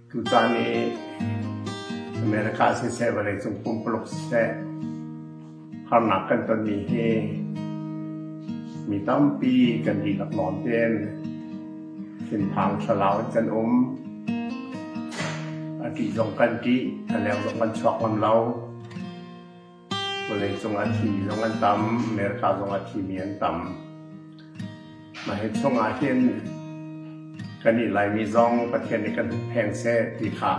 Tucaan i America siseh vawleicung pumpuluk siseh harnak kan tonmi hi mi tampi kan dihlak nawn tein thinphang thlalau in kan um. A ṭih zong kan ṭih, a leng zong kan chuak ngam lo. Vawleicung a thimi zong an tam, America zong a thimi an tam. Mah hi chungah hin kannih Laimi zong Pathian nih kan huppheng seh ti kha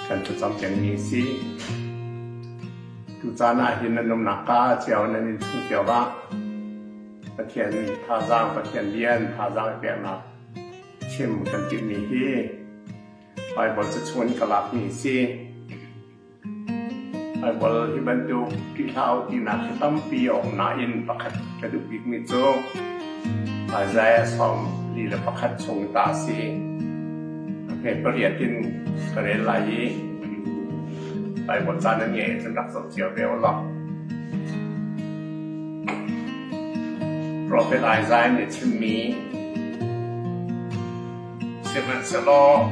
kan thlacam pengmi a si. Tucaan ah hin nan umnak ka cio nan innchung cio ah Pathian thazaang, Pathian lian thazaang i peknak chim kan timhmi hi Baibal ca chung in ka lakmi a si. Baibal hi bantuk ṭih hlah u tinak hi tampi a um nain pakhat ka duh bikmi cu Isaiah 41 chung ta a si. A hme pariat in ka rel lai i Baibal ca nan ngeih ahcun rak zoh cio ve u law. Profet Isaiah nih a chimmi Sihmanhsehlaw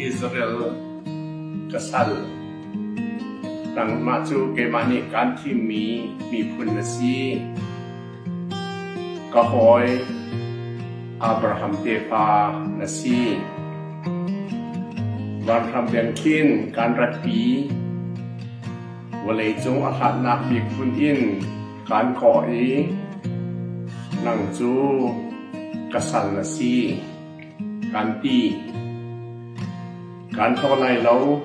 Israel ka sal, nangmah cu keimah nih kaan thimmi miphun na si. Ka hawi Abraham tefa na si. Vanhram deng khin kaan ratpi. Vawleicung a hlatnak bik hmun in kaan kawh i nang cu ka sal na si, kaan ti. Kaan hlaw lai lo,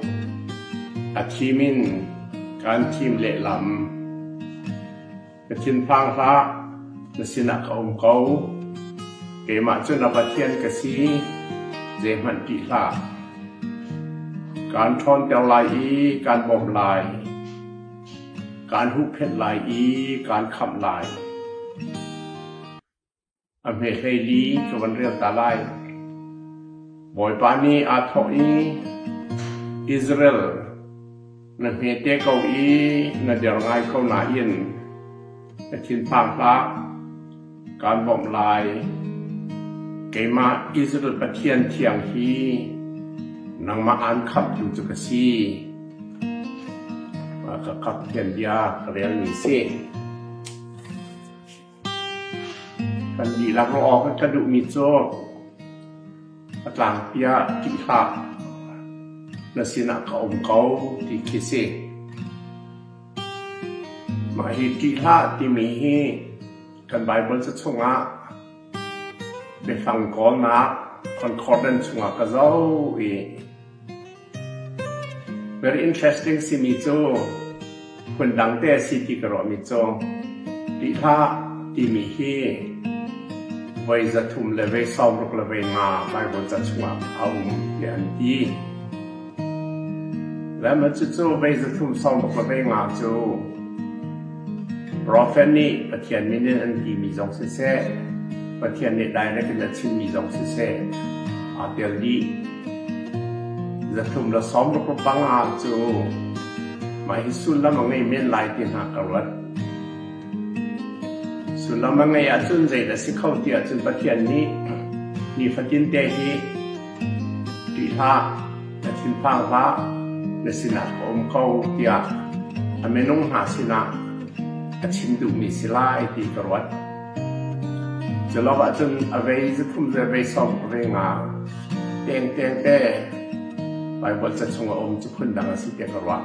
a thim in kaan thim lehlam. Na thinphang hlah, na sinah ka um ko. Keimah cu na Pathian ka si, zeihmanh ṭih hlah. Kaan ṭhawnter lai i kaan bawmh lai. Kaan huhphenh lai i kaan khamh lai. A hme 14 ka van rel ta lai. Bawipa nih aa thawh i, Israel, na hmete ko i na der ngai ko nain na thinphang hlah, kaan bawmh lai. Keimah Israel Pathian thiang hi nangmah aan khamhtu cu ka si. Ka Pathian bia ka relmi a si. Kan dihlak ruah awk ka duhmi cu a tlangpi ah ṭih hlah, na sinah ka um ko ti khi si. Mah hi ṭih hlah timi hi kan Baibal ca chungah biafang kawlnak concordance chungah ka zoh i Very interesting simi cu phundang te a si ti ka ruahmi cu ṭih hlah timi hi voi 300 le voi 60 le voi 5 Baibal ca chungah a um tiah an ti. Le mah cucu voi 360 le voi 5 cu Prophet nih Pathian min in an timi zong siseh, Pathian nih direct in a chimmi zong siseh, aa tel dih. 365 cu mah hi sullam a ngei men lai ti hna ka ruat. Sullam a ngeih ahcun zeidah si kho ti ahcun Pathian nih nifatin te hi ṭih hlah, na thinphang hlah, na sinah ka um ko tiah a minung hna sinah a chim duhmi si lai ti ka ruat. Cu lo ahcun a vei 300 le vei 65 tengteng te Baibal ca chung a um cu phundang a si tiah ka ruah.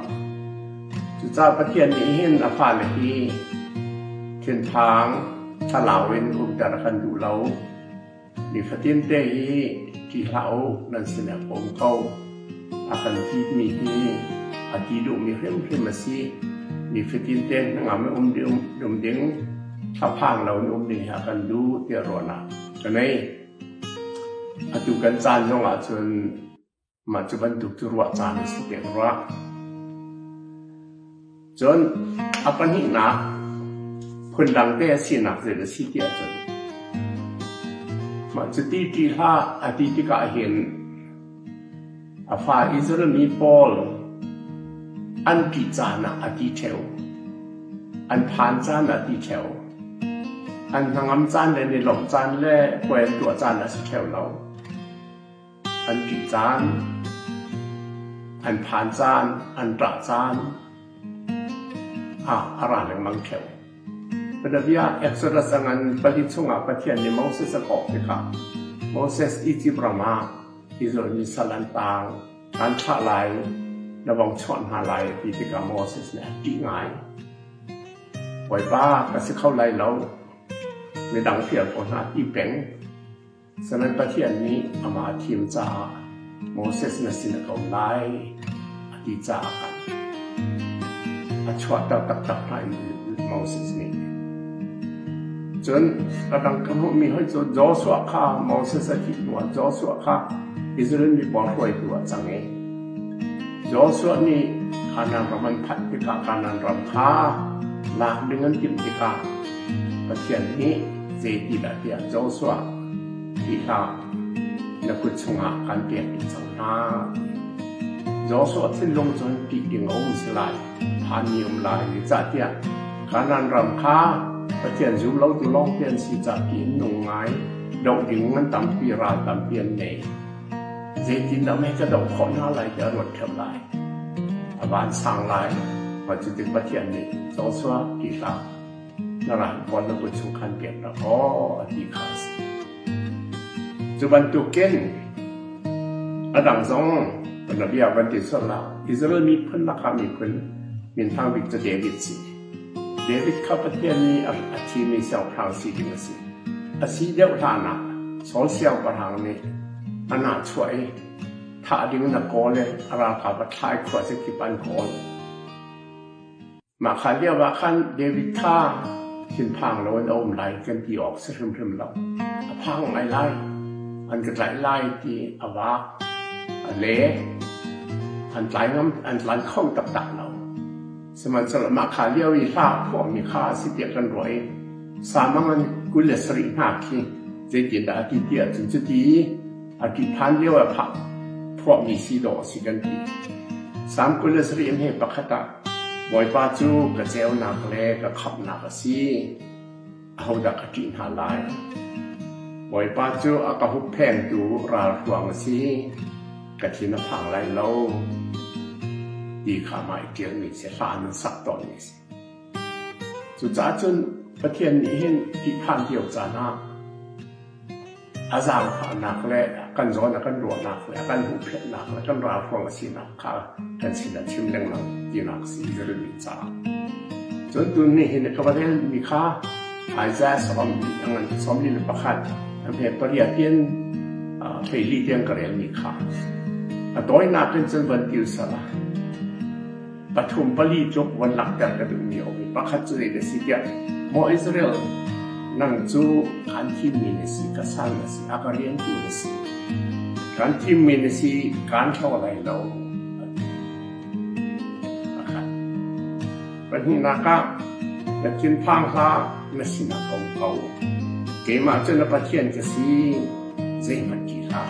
Cucaah Pathian nih hin a fale hi thinphang thlalau in umter a kan duh lo. Nifatin te hi ṭih hlah u, nan sinah ka um ko. A kan timi hi a ti duhmi hrimhrim a si. Nifatin te hnangam in um ding, ding thlaphang lo in um ding hi a kan duh tiah ruahnak ka ngei. Atu kan caan zong ahcun Mah cu bantuk cu ruah caan a si tiah ka ruah. Cun a pahnihnak phundang te a sinak zei a si ti ahcun mah cu ti ṭi hlah a ti tikah hin a fa Israel mi pawl an ṭih caan ah a ti ṭheo, an phan caan ah a ti ṭheo, an hnangam caan le an i lawmh caan le puai an tuah caan ah a si ṭheo lo. An ṭih caan, an phan caan, an ṭah caan ah a ra lengmang ṭheo. Bianabia Exodus a ngan pali chungah Pathian nih Moses a kawh tikah Moses Izipt ram ah Israel mi sal an taang, kaan thlah lai, na vong chuah hna lai ti tikah Moses nih a ṭih ngai. Bawipa ka si kho lai lo, midang fial ko hna ti peng. Sinain Pathian nih amah a thim caah Moses na sin a ko lai a ti caah khan a chuahter taktak hna i Moses nih. Cun a dang ka hmuhmi hoi cu Joshua kha Moses a thih hnuah Joshua kha Israel mi pawl hruaitu ah cang i Joshua nih Kanaan ram an phanh tikah Kanaan ram kha lak ding an timh tikah Pathian nih zeitidah tiah Joshua ti hlah, na kut chungah kan pek dih cang hna. Joshua thinlung cun ṭih ding a um si lai, phanmi um lai, zeicahtiah Kanaan ram kha Pathian zum lotu lawngte an si caah ṭih an nung ngai, doh ding an tampi, ral tampi an nei. Zeitindah mei ka doh khawh hna lai tiah a ruat ṭheo lai. A vansang lai. Mah cutin Pathian nih Joshua ti hlah, na ral pawl na kut chung khan pek rak aw a ti kha a si. Cu bantukin a dang zong bianabia van ti sual lah Israel miphun lakah miphun minthang bik cu David si. David kha Pathian nih a thimi siangpahrang si ding a si. A si deuh hlanah Saul siangpahrang nih a nahchuah i thah ding in a kawl i a ralkap a thla i khua zakip an kawl. Mah kha lioah khan David kha thinphang loin a um lai kan ti awk si hrimhrim lo. A phang ngai lai, an ka tlaih lai ti a vak, a le, an tlai ngam, an tlan kho taktak lo. Sihmanhsehlaw mah kha lio i hla a phuahmi kha a si tiah kan ruah i Salmang an 27 hna khi zeitindah a ti ti ahcun cuti a ṭihphan lio ah phah phuahmi si dawh a si kan ti. Salm 27 in he pakhat ah Bawipa cu ka ceunak le ka khamhnak a si. Ahodah ka ṭih hna lai? Bawipa cu a ka hupphengtu ralhruang a si. Ka thin a phang lai lo ti kha mah i ṭialmi si, hla nan sak tawnmi a si. Cucaah cun Pathian nih hin ṭihphan lio caan ah a zaangfahnak le kan zawn a kan ruahnak le a kan huhphenhnak le kan ralhruang a sinak kha kan sinah chim lengmang tinak si Jeremy caah. Cun tun ni hin ka va relmi kha Isaiah 41 a hme pariat in hleili tiang ka relmi kha a tawinak in cun van til sala pathum pali tluk van langhter ka duhmi a um i pakhat cu zei si tiah maw Israel nang cu kan thimmi na si ka sal na si a ka riantu na si kan thimmi na si kan hlo lai lo pakhat pahnihnak ah na thinphang hlah na sinah ka um ko keimah cu na Pathian ka si zeihmanh ṭih hlah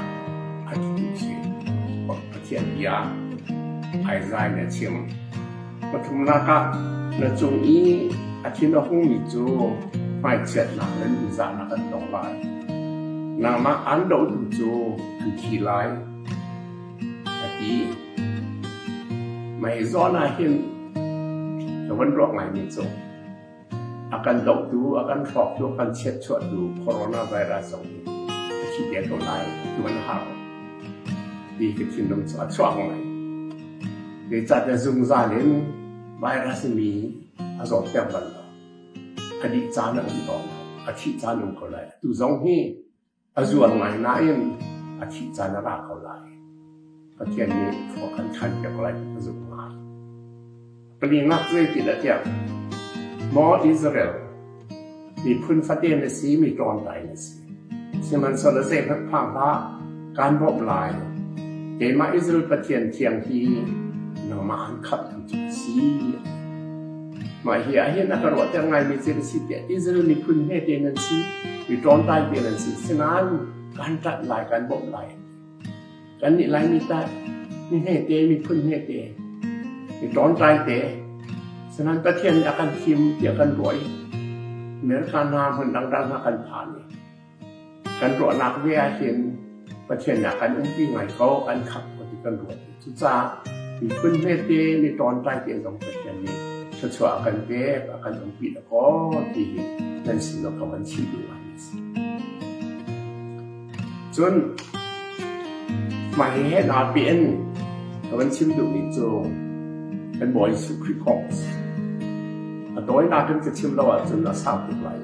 a ti si Pathian bia Isaiah nih a chim. Pathumnak ah na cung i a thin a hungmi cu hmaichiatnak le ningzahnak an tong lai. Nangmah aan dohtu cu an thi lai, a ti. Mah hi zawn ah hin ka van ruah ngaimi cu A kan dohtu, a kan hrawktu, a kan chiatchuahtu coronavirus zong hi a thi te ko lai, tuan a har ti ka thinlung cu a chuak ngai. Zeicahtiah zungzal in virus mi a zawtter bal lo. A dih caan a um tawn lo. A thih caan um ko lai. Atu zong hi A zual ngai nain a thih caan a ra ko lai. Pathian nih khua kan khanpiak lai ti ka zumh ngai. Palinak zeitindah tiah, Maw Israel, miphun fate na si, mi ṭawntai na si. Sihmanhsehlaw zeihmanh phang hlah, kaan bawmh lai. Keimah Israel Pathian thiang hi nangmah an khamhtu cu ka si. Mah hi ah hin a ka ruahter ngaimi cu a si tiah Israel miphun hmete nan si, mi ṭawntai te nan si, sinain kan ṭanh lai, kan bawmh lai. Kannih Laimi tah mi hmete, miphun hmete, mi ṭawntai te, sinain Pathian nih a kan thim tiah kan ruah i America hna hmun dangdang hna kan phan i kan ruahnak ve ah hin. Pathian nih a kan umpi ngai ko, kan khamh ko ti kan ruat i cucaah miphun hmete mi ṭawnṭai te zong Pathian nih thluachuah a kan pek, a kan umpi dakaw ti hi nan sin ah ka van chim duh ngaimi a si. Cun mah hihi naa peh in ka van chim duhmi cu kan Bawi Jesuh Khrih kong a si. A tawinak in ka chim lo ahcun a sau tuk lai.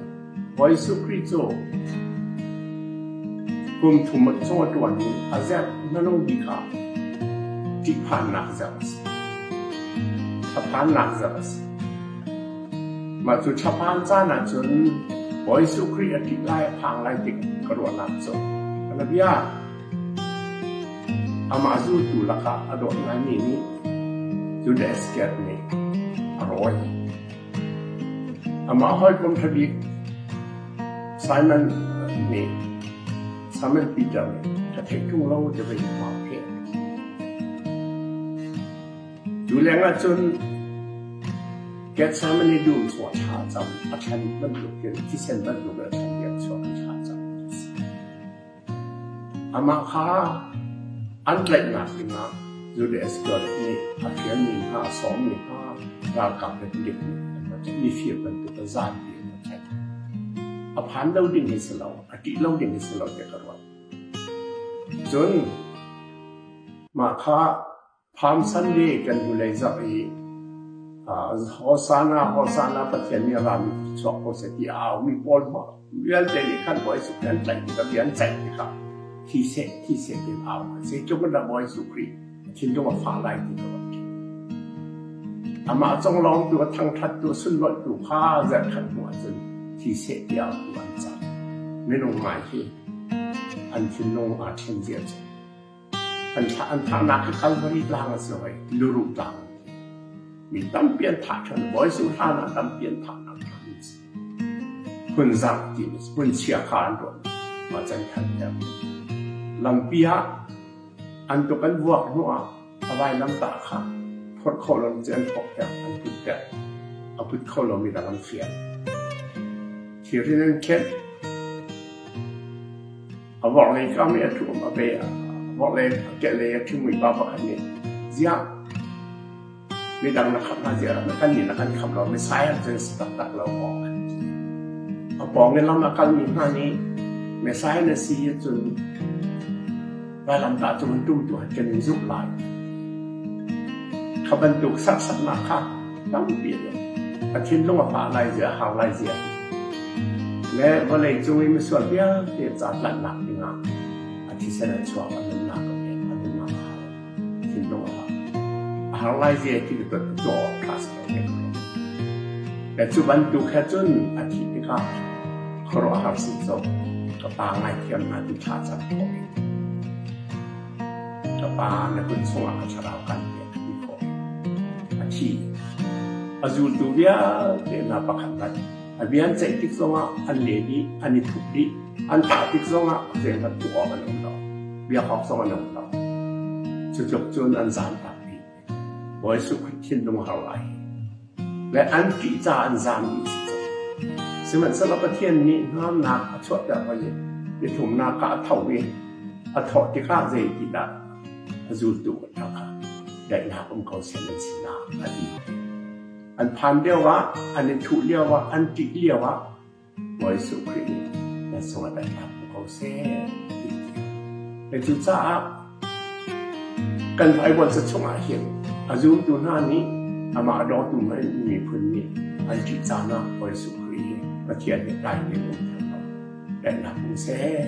Bawi Jesuh Khrih cu kum thum chung a ṭuan i a zerh hmanung bik ah ṭihphannak zerh a si. Ṭhaphannak zerh a si. Mah cu ṭhaphan caan ahcun Bawi Jesuh Khrih a ṭih lai a phang lai tik ka ruahnak cu a bia. Amah zultu lakah a dawt ngaimi nih Judas Iskariot nih a rawi. Amah hawikom ṭha bik Simon nih Simon Peter nih ka theih ṭung lo ti voi a pheh. Cu lengah cun Gethsemane dum chungah thla a cam. A thlan bantukin thisen bantukin a thlan tiang chuak in thla a cam ti a si. Amah kha an tlaihnak dingah Judas Iskariot nih a fialmi hna, a sawmmi hna ralkap le palik nih an va tlaih. Mifir bantuk a zaanpi an va tlaih. A phan lo ding hi si lo, a ṭih lo ding hi si lo tiah ka ruat. Cun mah kha Palm Sunday kan hnulei zarh i Hosanna, Hosanna Pathian nih a rami chuak ko seh ti a aumi pawl vialte nih khan Bawi Jesuh Khrih an tlaih tikah bia an ceih tikah thi seh, thi seh tiin au an si. Zeitluk in dah Bawi Jesuh Khrih thinlung a fah lai ti ka ruat. Amah conglawmtu, a thangṭhattu, a sunlawihtu kha zarhkhat hnu ahcun thi seh ti autu an cang. Minung ngai hi an thinlung aa ṭhen zia cu. An thahnak hi Kalvari tlang a si hoi, luruh tlang an ti. Mi tampi an thah ṭhan, Bawi Jesuh hlan ah tampi an thahnak tlang an si. Phunzak ti hmun chia kha an ruah. Mah can khan ter. Lampi ah an tuk an vuak hnu ah a vailamtah kha phorh kho lo in an phok ter, an put ter. A put kho lomi dang an fial. Thir in an khenh. A vorhlei kam i a ṭum a ve a vorhlei a kehlei a ṭhingmi pa pakhat nih ziah midang na khamh hna ziah na kan nih na kan khamh lo Messiah cu na si taktak lo maw? A pawng i lam a kalmi hna nih Messiah na si ahcun vailamtah cung in ṭum tuah kan in zumh lai. Kha bantuk serhsatnak kha tampi a um. A thinlung a fah lai zia, a har lai zia le vawlei cung i misual vialte ca tlanhnak dingah a thisen a chuak, a nunnak a pek, a nunnak a har, thinlung a har. A har lai zia ti ka tuah awk ṭha si lo te ka ruah. Le cu bantuk he cun a thih tikah khuaruahhar sin zong ka pa ngaithiam hna ti thla cam khawh in Ka pa na kut chungah ka thlarau kan pek a ti khawh. A thi. A zultu vialte hna pakhat hmanh a bia an ceih tik zongah an le dih, an i thup dih, an thah tik zongah zeihmanh tuah awk an um lo. Biak awk zong an um lo. Cu tluk cun an zaamtak dih. Bawi Jesuh Khrih thinlung har lai hi. Le an ṭih caah an zaam dih si cu. Sihmanhsehlaw Pathian nih hnamnak a chuahter hoi i nithumnak ah a tho i a thawh tikah zeitindah a zultu hna kha daihnak um ko seh nan sinah a ti. An phan lioah, an i thuh lioah, an ṭih lioah Bawi Jesuh Khrih nih nan sungah daihnak um ko seh ti a ti. Le cucaah kan Bible ca chungah hin a zultu hna nih amah a dawtu miphun nih an ṭih caan ah Bawi Jesuh Khrih hi Pathian nih dai tein um theng lo. Daihnak um seh.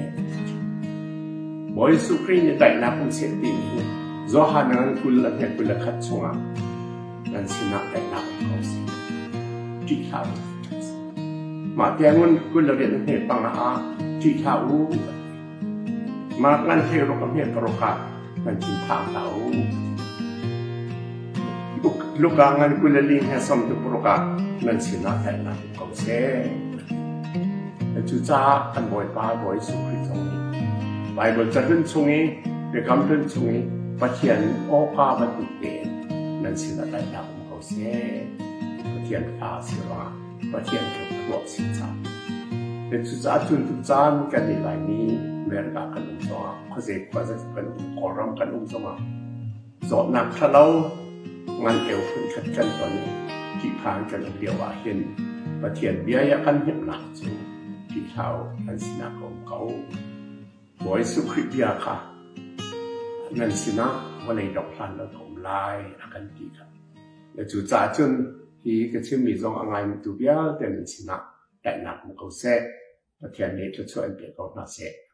Bawi Jesuh Khrih nih daihnak um seh timi hi Johan ngan 20 a hmet 21 chungah nan sinah daihnak um ko seh. Ṭih hlah u. Mah tiangin 28 a hme pang ah ṭih hlah u. Mah ngan hlei ruk a hme paruk ah nan thin phang hlah u. Luka ngan 24 he 36 ah nan sinah daihnak um ko seh. Cucaah kan Bawipa Bawi Jesuh Khrih zong nih Baibal cahlun chung i biakam hlun chung i Pathian awka bantuk tein nan sinah daihnak um ko seh. Pathian fa si ruangah Pathian tluk ruah si cang. Cucaah cun tu caan kan i laimi America kan um zongah, khuazei khua zeizong kan um, Kawlram kan um zongah zawtnak ṭhalo ngan eu phunkhat kan ton i ṭihphan kan um lio ahhin Pathian bia i a kan hnemhnak cu ṭih hlah u, nan sinah ka um ko. Bawi Jesuh Khrih bia kha nan sinah vawlei dongh hlan lo ka um lai a kan ti kha. Cucaah cun hi ka chimmi zong a ngaimi tu vialte nan sinah daihnak um ko seh. Pathian nih thluachuah in pe ko hna seh.